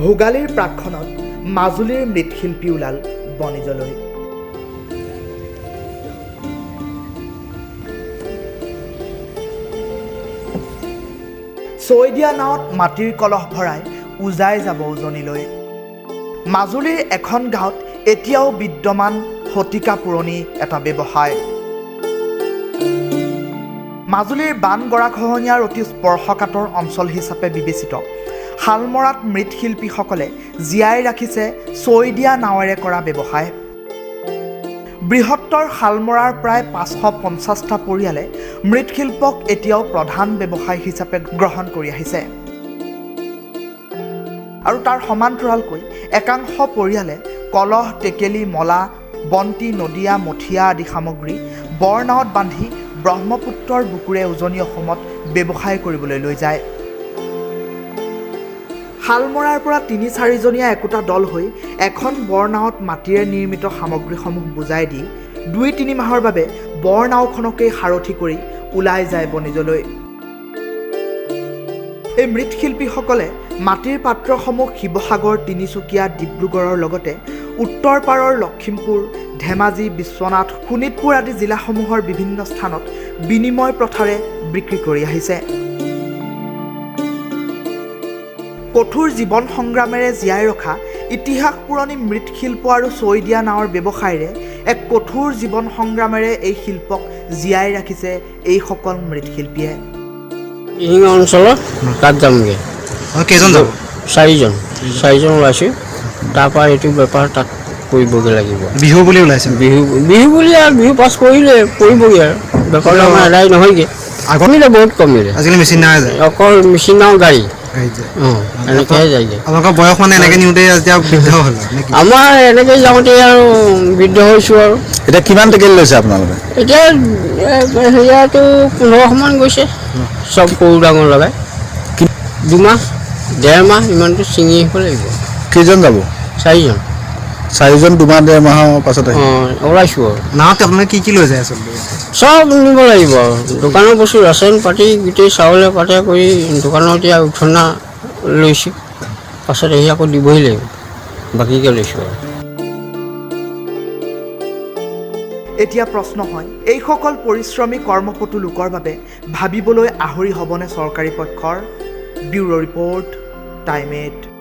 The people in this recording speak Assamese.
ভোগালীৰ প্ৰাকক্ষণত মাজুলীৰ মৃৎশিল্পী ওলাল বণিজলৈ। চৈ দিয়া নাৱত মাটিৰ কলহ ভৰাই উজাই যাব উজনিলৈ। মাজুলীৰ এখন গাঁৱত এতিয়াও বিদ্যমান শতিকা পুৰণি এটা ব্যৱসায়। মাজুলীৰ বান গৰাখহনীয়াৰ অতি স্পৰ্শকাতৰ অঞ্চল হিচাপে বিবেচিত শালমৰাত মৃৎশিল্পীসকলে জীয়াই ৰাখিছে চৈ দিয়া নাৱেৰে কৰা ব্যৱসায়। বৃহত্তৰ শালমৰাৰ প্ৰায় 550টা পৰিয়ালে মৃৎশিল্পক এতিয়াও প্ৰধান ব্যৱসায় হিচাপে গ্ৰহণ কৰি আহিছে আৰু তাৰ সমান্তৰালকৈ একাংশ পৰিয়ালে কলহ, টেকেলি, মলা, বন্তি, নদীয়া, মঠিয়া আদি সামগ্ৰী বৰনাৱত বান্ধি ব্ৰহ্মপুত্ৰৰ বুকুৰে উজনি অসমত ব্যৱসায় কৰিবলৈ লৈ যায়। শালমৰাৰ পৰা 3-4জনীয়া একোটা দল হৈ এখন বৰনাৱত মাটিৰে নিৰ্মিত সামগ্ৰীসমূহ বুজাই দি 2-3 মাহৰ বাবে বৰনাওখনকেই সাৰথি কৰি ওলাই যায় বণিজলৈ। এই মৃৎশিল্পীসকলে মাটিৰ পাত্ৰসমূহ শিৱসাগৰ, তিনিচুকীয়া, ডিব্ৰুগড়ৰ লগতে উত্তৰ পাৰৰ লখিমপুৰ, ধেমাজি, বিশ্বনাথ, শোণিতপুৰ আদি জিলাসমূহৰ বিভিন্ন স্থানত বিনিময় প্ৰথাৰে বিক্ৰী কৰি আহিছে। কঠোৰ জীৱন সংগ্ৰামেৰে জীয়াই ৰখা ইতিহাস পুৰণি মৃৎশিল্প আৰু চৈ দিয়া নাৱৰ ব্যৱসায়েৰে এক কঠোৰ জীৱন সংগ্ৰামেৰে এই শিল্পক জীয়াই ৰাখিছে এইসকল মৃৎশিল্পীয়ে। দিহিঙা অঞ্চলত তাত যামগৈ। কেইজন যাব? চাৰিজন ওলাইছোঁ। তাৰপৰা এইটো বেপাৰ তাত কৰিবগৈ লাগিব। বিহু বুলি ওলাইছে? বিহু বুলি আৰু বিহু পাছ কৰিলে কৰিবগৈ আৰু বেপাৰটো আমাৰ এদাই নহয়গৈ। আগত কমিলে, বহুত কমিলে। আজিকালি মেচিন নাৱে যায়? অকল মেচিন নাও, গাড়ী। গাড়ীত যায়। অঁ, এনেকৈহে যায়গৈ। আপোনালোকৰ বয়স মানে এনেকৈ নিওঁতে এতিয়া বৃদ্ধ হ'ল আৰু নে কি? আমাৰ এনেকৈ যাওঁতে আৰু বৃদ্ধ হৈছোঁ আৰু। এতিয়া কিমান টেকেলি লৈছে আপোনালোকে? এতিয়া হেৰিয়াটো 1500মান গৈছে, চব সৰু ডাঙৰ লগাই 2 মাহ 1.5 মাহ ইমানটো ছিঙি আহিব লাগিব। কেইজন যাব? চাৰিজন। চাৰিজন 2 মাহ 1.5 মাহৰ পাছত আহিব? অঁ, ওলাইছোঁ আৰু। নাৱত আপোনালোকে কি কি লৈ যায় আচলতে? চব নিব লাগিব আৰু দোকানৰ বস্তু, ৰাচন পাতি গোটেই চাউলে পাতে কৰি দোকানত এতিয়া উঠনা লৈছোঁ, পাছত আহি আকৌ দিবহি লাগিব, বাকীকে লৈছোঁ আৰু। এতিয়া প্ৰশ্ন হয়, এইসকল পৰিশ্ৰমী কৰ্মপটু লোকৰ বাবে ভাবিবলৈ আহৰি হ'বনে চৰকাৰী পক্ষৰ? Bureau report, time 8।